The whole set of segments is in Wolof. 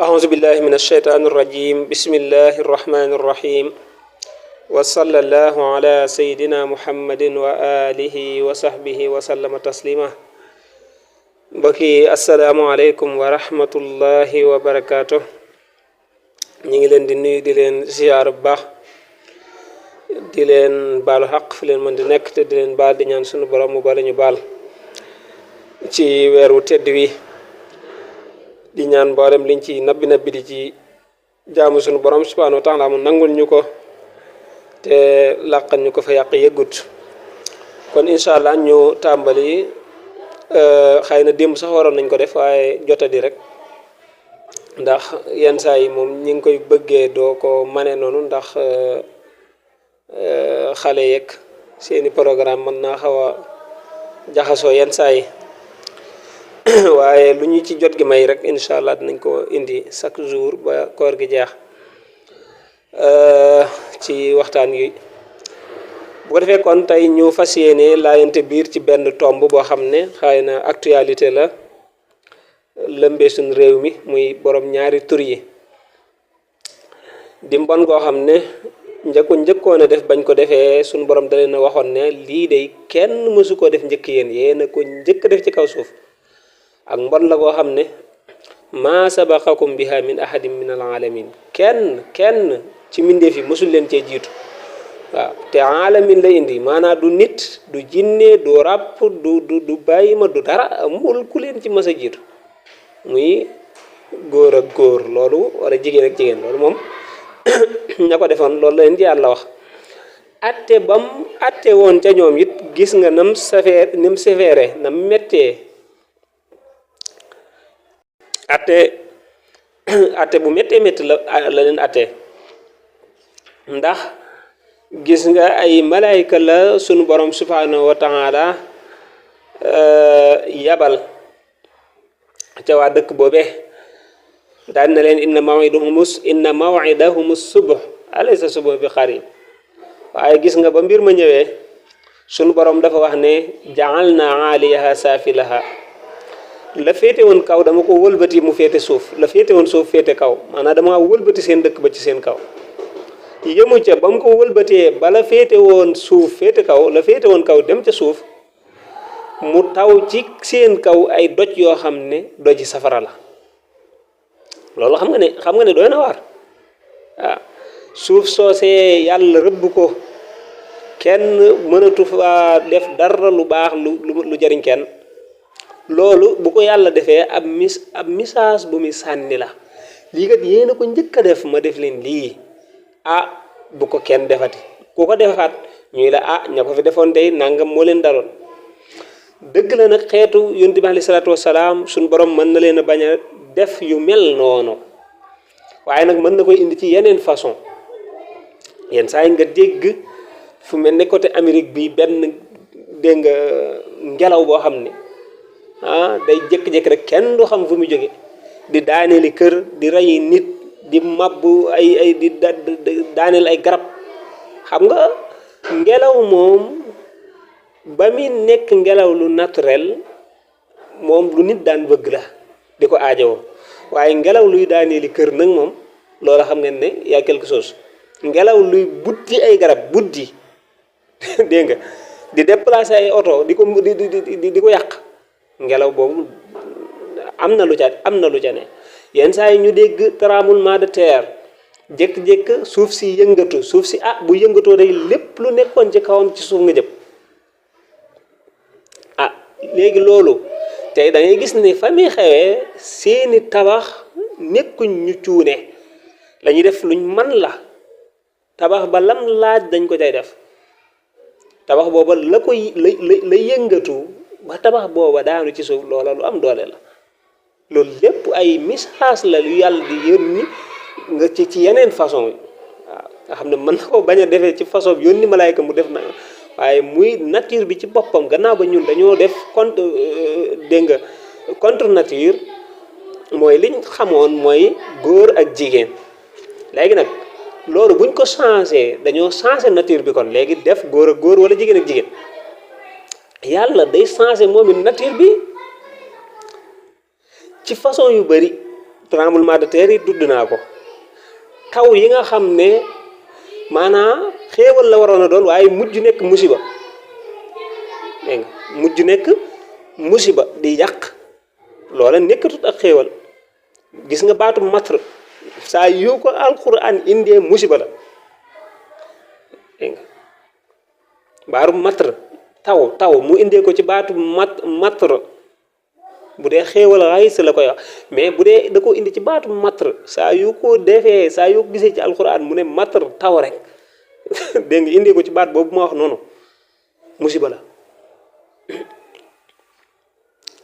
أعوذ بالله من الشيطان الرجيم بسم الله الرحمن الرحيم وصلى الله على سيدنا محمد وآله وصحبه وسلم تسليما بكي السلام عليكم ورحمة الله وبركاته ñi ngi leen di nuyu di leen ziar bu baax di leen baalu xaq fi leen mën di nekk te di leen baal di ñaan sunu borom mu bala ñu baal ci weeru tedd wi di ñaan mboolem liñ ci nabbi nabbi di ci jaamu sunu borom subhanahu wa taala mu nangul ñu ko te làqal ñu ko fa yàq yëggut kon incha allah ñu tàmbali xëy na démb sax waroon nañ ko def waaye jotadi rek ndax yenn saa yi moom ñi ngi koy bëggee doo ko mane noonu ndax xale yeeg seeni programme mën naa xaw a jaxasoo yenn saa yi waaye lu ñu ci jot gi may rek incha allah dinañ ko indi chaque jour ba koor gi jeex ci waxtaan yi bu ko defee kon tey ñu fas yéene laayante biir ci benn tomb boo xam ne xëy na actualité la lëmbee suñ réew mi muy borom ñaari tur yi di mbon goo xam ne njëkkoon a def bañ ko defee suñ borom da leen a waxoon ne lii de kenn mësu koo def njëkk yéen a ko njëkk def ci kaw suuf ak mbon la goo xam ne maa sabaqakum biha min ahadin min al alamin kenn ci mbindeef yi mësul leen cee jiitu waaw te alamin la indi maanaam du nit du jinne du ràpp du bàyyi ma du dara amul ku leen ci mës a jiitu muy góor ak góor loolu wala jigéen ak jigéen loolu moom ña ko defoon loolu la leen ci yàlla wax atte bam atte woon ca ñoom it gis nga nam sévère nam méttee atte bu méttee métti la leen atte ndax gis nga ay malaayka la sunu borom subhanahu wa taala yabal ca waa dëkk boobee daan na leen inna mawidahum subh alaysa subh bi xarib waaye gis nga ba mbir ma ñëwee sunu borom dafa wax ne ja'alna aaliyaha saafilaha la féete woon kaw dama ko wëlbati mu féete suuf la féete woon suuf féete kaw maanaam dama wëlbati seen dëkk ba ci seen kaw yëmu ca ba mu ko wëlbatee ba la féete woon suuf féete kaw la féete woon kaw dem ca suuf mu taw ci seen kaw ay doj yoo xam ne doji safara la loolu xam nga ne doy na waar waaw suuf soosee yàlla rëbb ko kenn mënatu fa def dara lu baax lu jariñ kenn loolu bu ko yàlla defee ab message bu muy sànni la lii kat yéen a ko njëkk a def ma def leen lii bu ko kenn defati ku ko defaat ñuy la ña ko fi defoon tey nangam moo leen daloon dëgg la nag xeetu yonent bi alayhi salaatu wasalaam suñ borom mën na leen a bañ a def yu mel noonu waaye nag mën na koy indi ci yeneen façon yenn saa yi nga dégg fu mel ne côté Amérique bi benn dégg nga ngelaw boo xam ne day jékki-jékki rek kenn du xam fu mu jóge di daaneeli kër di rey nit di mabbu ay di daaneel ay garab xam nga ngelaw moom ba muy nekk ngelaw lu naturel moom lu nit daan bëgg la di ko aajowoo waaye ngelaw luy daaneeli kër nag moom loola xam ngeen ne yaa quelque chose ngelaw luy buddi ay garab buddi dégg nga di déplacer ay oto di ko yàq ngelaw boobu am na lu ca ne yenn saa yi ñu dégg tremblement de terre jékki-jékki suuf si yëngatu suuf si bu yëngatoo day lépp lu nekkoon ci kawam ci suuf nga jëm léegi loolu tey da ngay gis ne fa muy xewee seeni tabax nekkuñ ñu cuune la ñuy def luñ man la tabax ba lam laaj dañ ko cay def tabax booba la yëngatu ba tabax booba daanu ci suuf loola lu am doole la loolu lépp ay message la lu yàlla di yónni nga ci yeneen façon yi waaw nga xam ne mën na ko bañ a defee ci façon bi yónni malaayka mu def na waaye muy nature bi ci boppam gannaaw ba ñun dañoo def contre nature mooy liñ xamoon mooy góor ak jigéen léegi nag loolu buñ ko changé dañoo changé nature bi kon léegi def góor ak góor wala jigéen ak jigéen yàlla day changé moom it nature bi ci façon yu bari tremblement de terre yi tudd naa ko taw yi nga xam ne maanaa xéewal la waroon a doon waaye mujj nekk musiba dégg nga mujj nekk musiba di yàq loola nekkatut ak xéewal gis nga baatu matr saa yu ko alquran indee musiba la dégg nga baaru matr taw mu indee ko ci baatu matr bu dee xéewal xays la koy wax mais bu dee da ko indi ci baatu matr saa yu ko defee saa yu ko gisee ci alquran mu ne matr taw rek dégg nga indee ko ci baat boobu ma wax noonu musiba la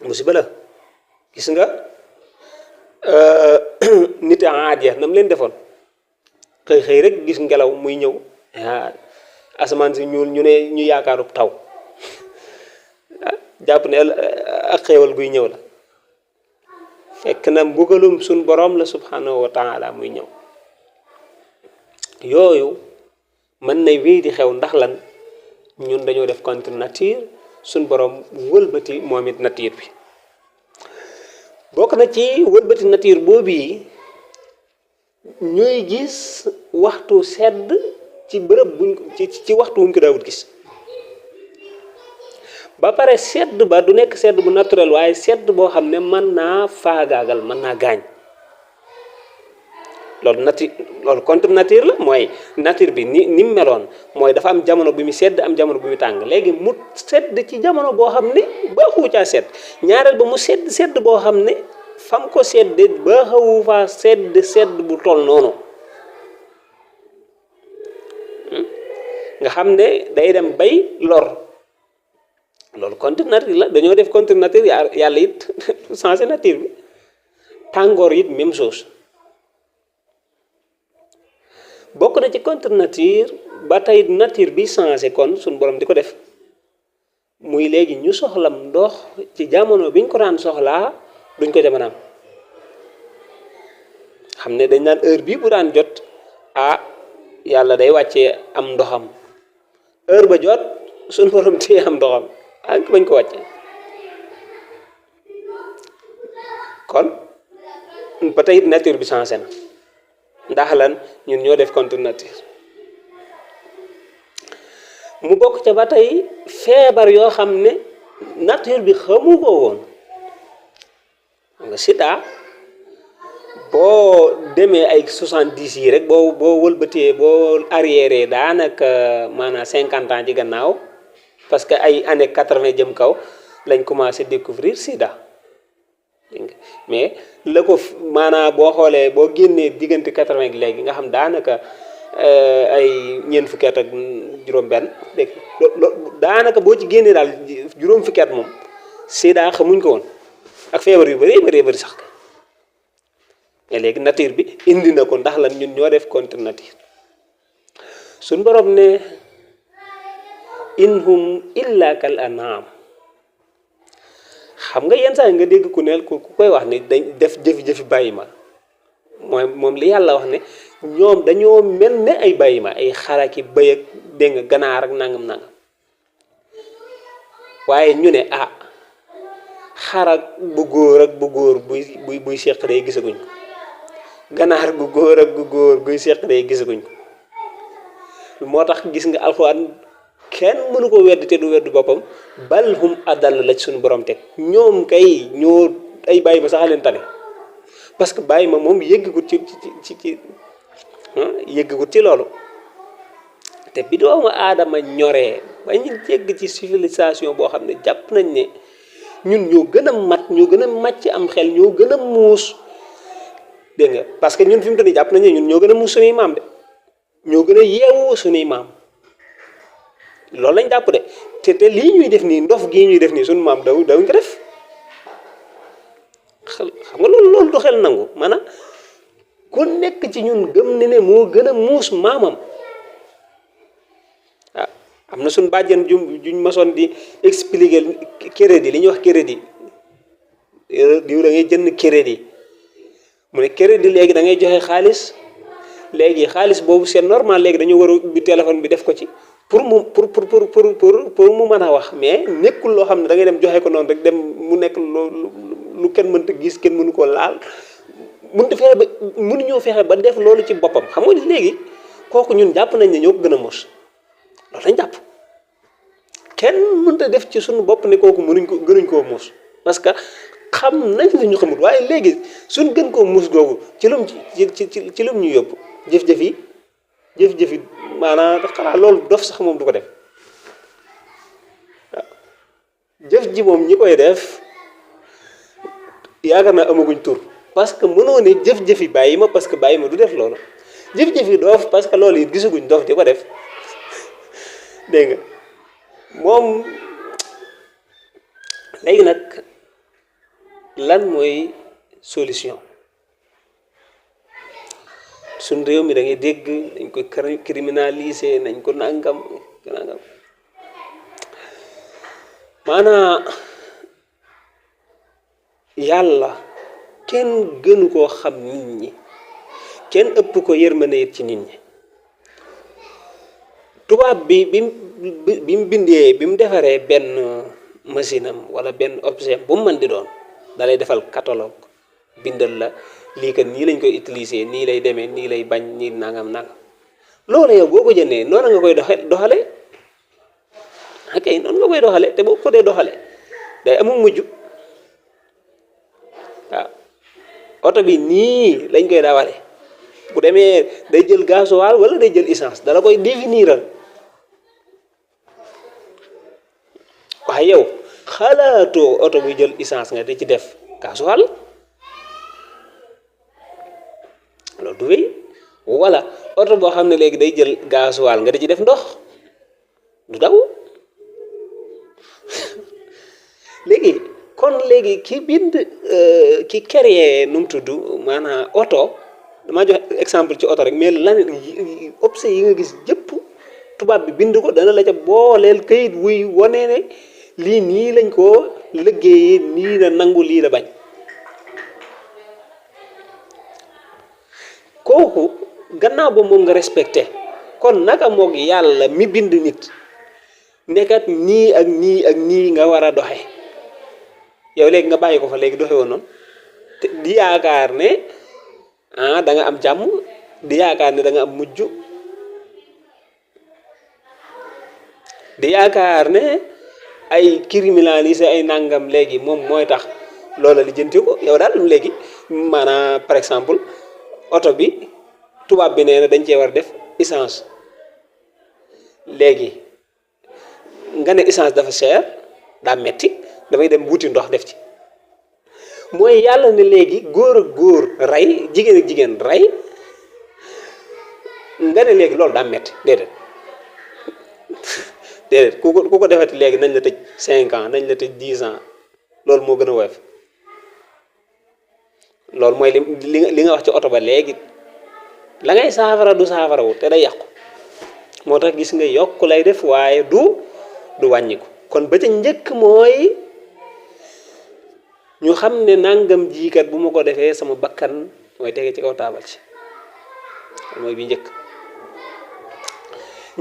musiba la gis nga nit a aadiya nam leen defoon xëy rek gis ngelaw muy ñëw asamaan si ñuul ñu ne ñu yaakaarub taw jàpp ne ak xéewal guy ñëw la fekk na mbugalum suñ borom la subhanahu wa taala muy ñëw yooyu mën na wéy di xew ndax lan ñun dañoo def contre nature suñ borom wëlbati moom it nature bi bokk na ci wëlbati nature boobu yi ñuy gis waxtu sedd ci bërëb buñ ci waxtu wuñ ko daawut gis ba pare sedd ba du nekk sedd bu naturel waaye sedd boo xam ne mën naa faagaagal mën naa gaañ loolu contre nature la mooy nature bi ni mu meloon mooy dafa am jamono bu mu sedd am jamono bu mu tàng léegi mu sedd ci jamono boo xam ne baaxu caa sedd ñaareel ba mu sedd boo xam ne fam ko sedd baaxawu faa sedd bu toll noonu nga xam ne day dem bay lor loolu contre nature la dañoo def contre nature yàlla it changé nature bi tàngoor it même chose bokk na ci contre nature ba tey nature bi changé kon suñu borom di ko def muy léegi ñu soxlam ndox ci jamono biñ ko daan soxlaa duñ ko jamonaam xam ne dañ naan heure bii bu daan jot yàlla day wàccee am ndoxam heure ba jot suñu borom téye am ndoxam ak bañ ko wàccee kon ba tey nature bi changé na ndax lan ñun ñoo def contre nature mu bokk ca ba tey feebar yoo xam ne nature bi xamu ko woon nga sida boo demee ay 70 yi rek boo wëlbatee boo arrière daanaka maanaam 50 ans ci gannaaw parce que ay années 80 jëm kaw lañ commencé découvrir sida mais la ko maanaam boo xoolee boo génnee diggante 80 gi léegi nga xam daanaka ay ñeent fukki at ak juróom-benn dégg daanaka boo ci génnee daal juróom fukki at moom sida xamuñ ko woon ak feebar yu bëri sax mais léegi nature bi indi na ko ndax lan ñun ñoo def contre nature suñ borom ne inhum illa kal an'am xam nga yenn saa nga dégg ku koy wax ni dañ def jëfi bàyyi ma mooy moom li yàlla wax ne ñoom dañoo mel ne ay bàyyi ma ay xaraki bëy ak dégg nga ganaar ak nangam waaye ñu ne xarak bu góor ak bu góor buy seq day gisaguñ ko ganaar gu góor ak gu góor buy seq day gisaguñ ko moo tax gis nga alxuraan kenn mënu ko wedd te du wedd boppam bal hum adall la ci suñu borom teg ñoom kay ñoo ay bàyyi ma sax a leen tane parce que bàyyi ma moom yëggagut ci loolu te bi doomu aadama ñoree ba ñu jégg ci civilisation boo xam ne jàpp nañ ne ñun ñoo gën a mat ñoo gën a màcc am xel ñoo gën a muus dégg nga parce que ñun fi mu toll nii jàpp nañ ne ñun ñoo gën a muus suñuy maam de ñoo gën a yeewu suñuy maam loolu lañ jàpp de te lii ñuy def nii ndof gii ñuy def nii suñu maam dawuñ ko def xam nga loolu du xel nangu maanaam ku nekk ci ñun gëm ne moo gën a muus maamam am na suñu bàjjen juñ masoon di expliquer crédit li ñuy wax crédit diw da ngay jënd crédit mu ne crédit léegi da ngay joxe xaalis léegi xaalis boobu c'est normal léegi dañu war a ubbi téléphone bi def ko ci pour mu mën a wax mais nekkul loo xam ne da ngay dem joxe ko noonu rek dem mu nekk lu kenn mënta gis kenn mënu ko laal mënut fexe ba mënuñoo fexe ba def loolu ci boppam xam nga léegi kooku ñun jàpp nañ ne ñoo ko gën a mos loolu lañ jàpp kenn mënut a def ci suñu bopp ne kooku gënuñ koo mos parce que xam nañ li ñu xamul waaye léegi suñ gën koo mos googu ci lum ci lum ñu yóbbu jëf-jëf yi maanaam xanaa loolu dof sax moom du ko def waaw jëf ji moom ñi koy def yaakaar naa amaguñ tur parce que mënoo ne jëf-jëfi bàyyi ma parce que bàyyi ma du def loolu jëf-jëfi doof parce que loolu it gisaguñ doof di ko def dégg nga moom léegi nag lan mooy solution suñ réew mi da ngay dégg nañ ko criminaliser nañ ko nangam maanaa yàlla kenn gënu koo xam nit ñi kenn ëpp ko yërmande it ci nit ñi tubaab bi mu bindee bi mu defaree benn machine am wala benn objet bu mu mën di doon da lay defal catalogue bindal la lii kat nii lañ koy utiliser nii lay demee nii lay bañ nii nangam loolu yow boo ko jëndee noonu nga koy doxale ok noonu nga koy doxale te boo ko dee doxale day amul mujj waaw oto bi nii lañ koy dawale bu demee day jël gasoil wala day jël essence dala koy définiral waaye yow xalaatoo oto buy jël essence nga di ci def gasoil loolu du wéy wala oto boo xam ne léegi day jël gasoil nga di ci def ndox du daw léegi kon léegi ki bind ki créé nu mu tudd maanaam oto damaa jox exemple ci oto rek mais lan objet yi nga gis jëpp tubaab bi bind ko dana la ca booleel kayit wuy wane ne lii nii lañ koo liggéeyee nii la nangu lii la bañ kooku gannaaw ba moom nga respecté kon naka moog yàlla mi bind nit nekkat nii ak nii ak nii nga war a doxe yow léegi nga bàyyi ko fa léegi doxe woon noonu te di yaakaar ne da nga am jàmm di yaakaar ne da nga am mujj di yaakaar ne ay criminalisé ay nangam léegi moom mooy tax loola li jënti ko yow daal léegi maanaam par exemple oto bi tubaab bi nee na dañ cee war def essence léegi nga ne essence dafa cher daa metti damay dem wuti ndox def ci mooy yàlla ne léegi góor ak góor rey jigéen ak jigéen rey nga ne léegi loolu daa metti déedéet ku ko defati léegi nañ la tëj 5 ans nañ la tëj 10 ans loolu moo gën a woyof loolu mooy li nga wax ci oto ba léegi la ngay saafara du saafara wu te day yàqu moo tax gis nga yokk lay def waaye du wàññiku kon ba ca njëkk mooy ñu xam ne nangam jiikat bu ma ko defee sama bakkan mooy tege ci kaw taabal ci mooy bi njëkk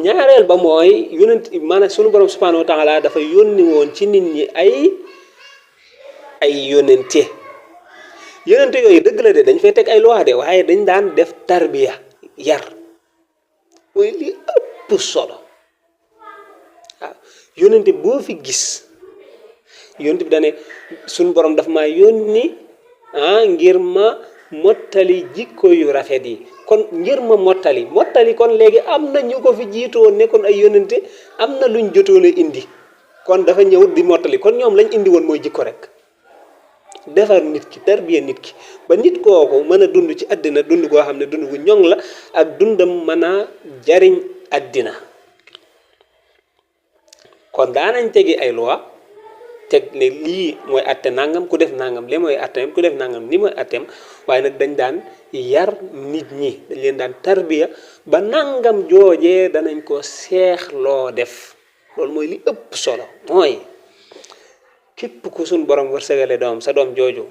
ñaareel ba mooy yonent maanaam sunu borom subhanahu wa taala dafa yónni woon ci nit ñi ay yonente yooyu dëgg la de dañ fay teg ay loi de waaye dañ daan def tarbiya yar mooy li ëpp solo waaw yonente boo fi gis yonente bi dane sunu borom daf maa yónni ngir ma mottali jikko yu rafet yi kon ngir ma mottali kon léegi am na ñu ko fi jiitoo nekkoon ay yónnente am na luñ jotoon a indi kon dafa ñëw di mottali kon ñoom lañ indi woon mooy jikko rek defar nit ki tarbiya nit ki ba nit kooku mën a dund ci àddina dund koo xam ne dund gu ñoŋ la ak dundam mën a jariñ àddina kon daanañ tegi ay loi teg ne lii mooy atte nangam ku def nangam lii mooy atteem ku def nangam lii mooy atteem waaye nag dañ daan yar nit ñi dañ leen daan tarbiya ba nangam joojee danañ ko seexloo def loolu mooy li ëpp solo mooy képp ku suñ borom wërsëgale doom sa doom jooju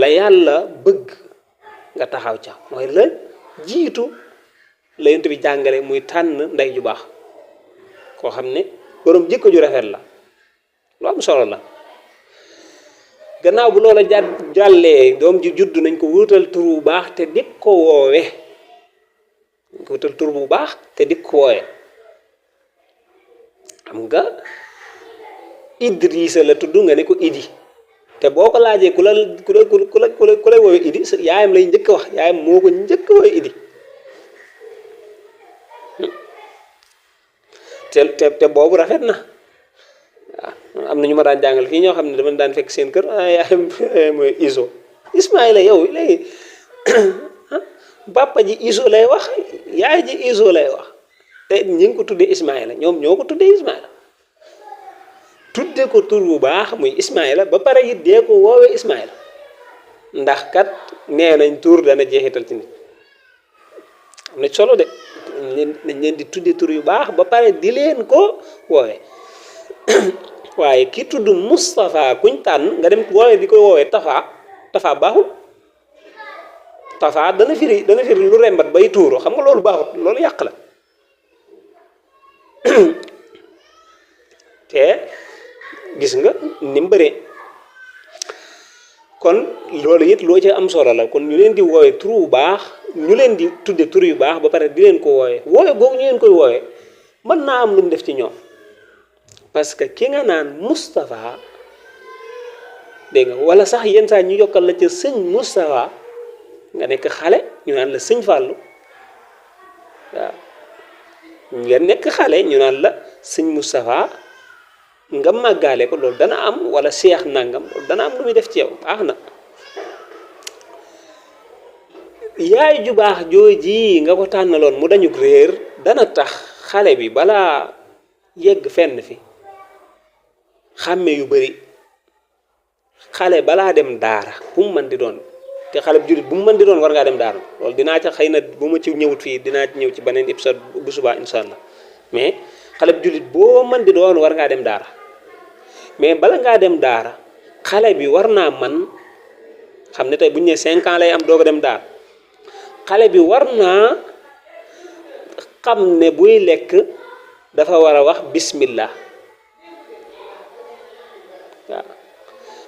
la yàlla bëgg nga taxaw ca mooy la jiitu la yent bi jàngale muy tànn ndey ju baax koo xam ne borom jikko ju rafet la lu am solo la gannaaw bu loola jàllee doom ji judd nañ ko wutal tur bu baax te dik ko woowe nañ ko wutal tur bu baax te dik ko woowe xam nga Idrissa la tudd nga ne ko Idi te boo ko laajee ku lay woowe Idi yaayam lay njëkk wax yaayam moo ko njëkk woowe Idi te boobu rafet na waaw am na ñu ma daan jàngal fii ñoo xam ne dama daan fekk seen kër yaayam mooy Iso Ismaïla yow léegi bàppa ji Iso lay wax yaay ji Iso lay wax te ñi ngi ko tuddee Ismaïla ñoom ñoo ko tuddee Ismaïla tudde ko tur bu baax muy Ismaïla ba pare it dee ko woowee Ismaïla ndax kat nee nañ tur dana jeexital ci nit am na solo de nañ leen di tudde tur yu baax ba pare di leen ko woowee waaye ki tudd Moustapha kuñ tànn nga dem woowee di koy woowee Tafa baaxul Tafa dana firi lu rembat bay tuuru xam nga loolu baaxut loolu yàq la te gis nga ni mu bëree kon loolu it loo ci am solo la kon ñu leen di woowee tur bu baax ñu leen di tudde tur yu baax ba pare di leen ko woowee googu ñu leen koy woowee mën naa am lu mu def ci ñoom parce que ki nga naan Moustapha dégg nga wala sax yenn saa ñu yokkal la ca sëñ Moustapha nga nekk xale ñu naan la sëñ Fallou waaw nga nekk xale ñu naan la sëñ Moustapha nga màggaale ko loolu dana am wala seex nangam loolu dana am lu muy def ci yow baax na yaay ju baax jooji nga ko tànnaloon mu dañu réer dana tax xale bi balaa yegg fenn fi xàmme yu bari xale balaa dem daara bu mu mën di doon te xale bu jullit bu mu mën di doon war ngaa dem daara loolu dinaa ca xëy na bu ma ci ñëwut fii dinaa ci ñëw ci beneen épisode bu subaa insha allah mais xale bu jullit boo mën di doon war ngaa dem daara mais bala ngaa dem daara xale bi war naa man xam ne tey bu ñu nee 5 ans lay am doog a dem daara xale bi war naa xam ne buy lekk dafa war a wax bismillah waaw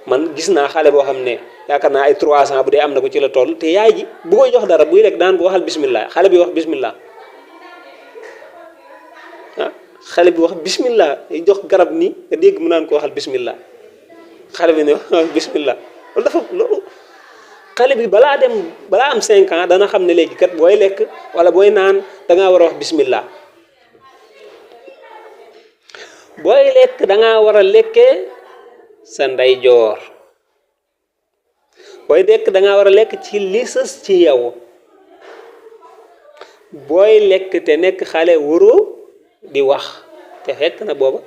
man gis naa xale boo xam ne yaakaar naa ay 3 ans bu dee am na ko ci la toll te yaay ji bu koy jox dara buy lekk daan ko waxal bismillah xale bi wax bismillah xale bi wax bismillah jox garab ni nga dégg mu naan ko waxal bismillah xale bi ne wax bismillah loolu xale bi balaa am 5 ans dana xam ne léegi kat booy lekk wala booy naan dangaa war a wax bismillah booy lekk dangaa war a lekkee sa ndeyjoor booy lekk dangaa war a lekk ci li sës ci yow booy lekk te nekk xale waroo di wax te fekk na booba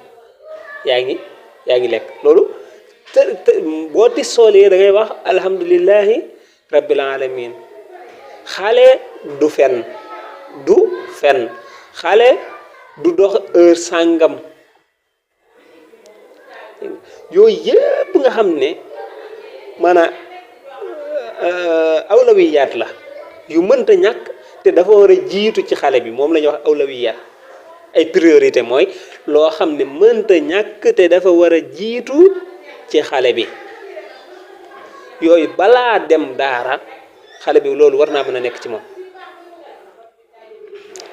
yaa ngi lekk loolu te boo ti soolee da ngay wax alhamdulillahi rabbil alamin xale du fen xale du dox heure sàngam yooyu yëpp nga xam ne maanaam awlawiyaat la yu mënta ñàkk te dafa war a jiitu ci xale bi moom la ñuy wax awlawiyaat ay priorité mooy loo xam ne mënta ñàkk te dafa war a jiitu ci xale bi yooyu balaa dem daara xale bi loolu war naa mën a nekk ci moom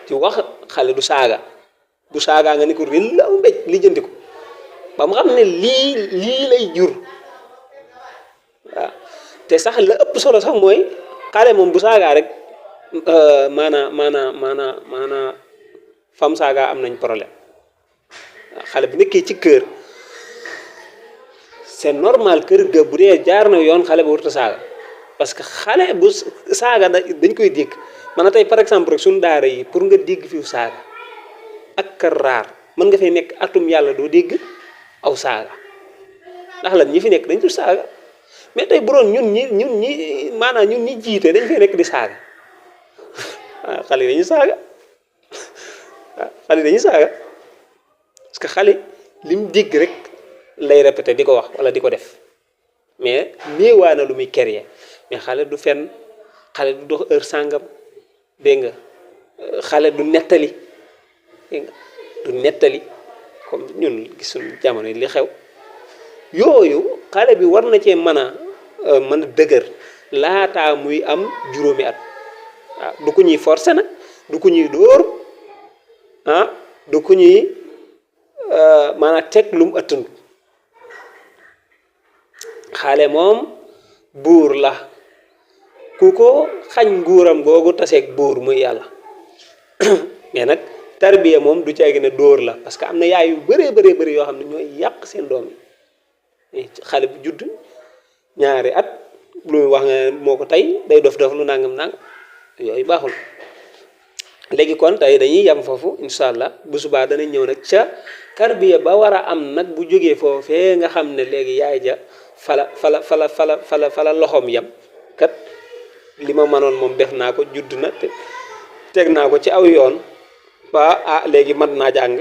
ci wax xale du saaga bu saagaa nga ni ko rillaw mbéj lijjanti ko ba mu xam ne lii lay jur waaw te sax la ëpp solo sax mooy xale moom bu saagaa rek maanaa fam saagaa am nañ problème xale bu nekkee ci kër c'est normal kër ga bu dee jaar na yoon xale ba warut a saaga parce que xale bu saaga dañ koy dégg man tey par exemple rek suñu daara yi pour nga dégg fi saaga ak kër raar mën nga fay nekk atum yàlla doo dégg aw saaga ndax lan ñi fi nekk dañ dul saaga mais tey bu doon ñun ñi maanaam ñun ñi jiite dañ fay nekk di saaga waaw xale yi dañuy saaga waaw xale yi dañuy saaga parce que xale lim dégg rek lay répété di ko wax wala di ko def mais néewaa na lu muy créer mais xale du fenn xale du dox heure sàngam dégg nga xale du nettali dégg nga du nettali comme ñun gisuñu jamono li xew yooyu xale bi war na cee mën a dëgër laataa muy am juróomi at waaw du ko ñuy forcé nag du ko ñuy dóor du ko ñuy maanaam teg lu mu ëttandu xale moom buur la ku ko xañ nguuram googu taseeg buur muy yàlla mais nag tarbiya moom du caagi ne dóor la parce que am na yaay yu bëree bëri yoo xam ne ñooy yàq seen doom yi xale bu judd ñaari at lu muy wax nga moo ko tey day dof lu nangam yooyu baaxul léegi kon tey dañuy yam foofu incha allah bu subaa danañ ñëw nag ca tarbiya ba war a am nag bu jógee foofee nga xam ne léegi yaay ja fala loxoom yam kat li ma mënoon moom def naa ko judd na te teg naa ko ci aw yoon ba léegi mat naa jàng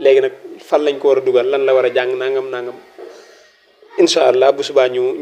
léegi nag fan lañ ko war a dugal lan la war a jàng nangam incha allah bu subaa ñu